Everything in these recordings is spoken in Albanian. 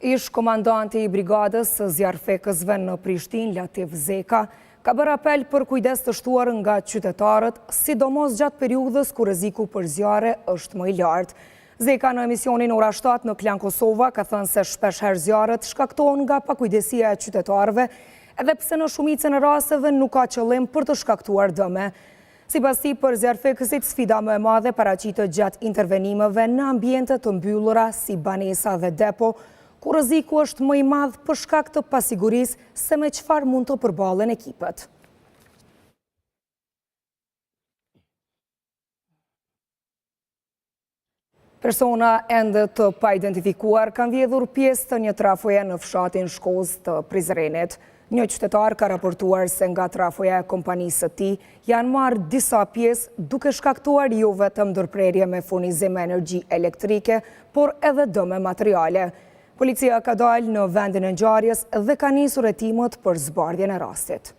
Ish-komandanti i Brigadës së Zjarrfikësve në Prishtinë, Latif Zeka, ka bërë apel për kujdes të shtuar nga qytetarët, sidomos gjatë periudhës kur rreziku për zjarre është më i lartë. Zeka në emisionin Ora 7 në Klan Kosova ka thënë se shpeshherë zjarret shkaktohen nga pakujdesia e qytetarëve, edhe pse në shumicën e rasteve nuk ka qëllim për të shkaktuar dëme. Sipas tij, për zjarrfikësit sfida më e madhe paraqitet gjatë intervenimeve në ambiente të mbyllura si banesa dhe depo, ku rreziku është më i madh për shkak të pasigurisë se me çfarë mund të përballen ekipet. Persona ende të paidentifikuar kanë vjedhur pjesë të një trafoje në fshatin Shkozë të Prizrenit. Një qytetar ka raportuar se nga trafoja e kompanisë së tij janë marrë disa pjesë duke shkaktuar jo vetëm ndërprerje me furnizim me energji elektrike, por edhe dëme materiale. Policia ka dalë në vendin e ngjarjes dhe ka nisur hetimet për zbardhjen e rastit.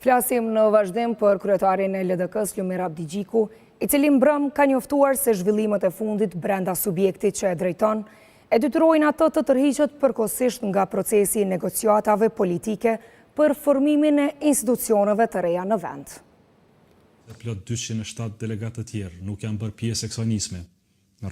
Flasim në vazhdim për kryetarin e LDK-së, Lumir Abdixhiku, i cili mbrëmë ka njoftuar se zhvillimet e fundit brenda subjektit që e drejton, e detyrojnë atë të tërhiqet përkohësisht nga procesi i negociatave politike për formimin e institucioneve të reja në vend. Dhe plot 207 delegatë të tjerë nuk janë bërë pjesë e kësaj nisme.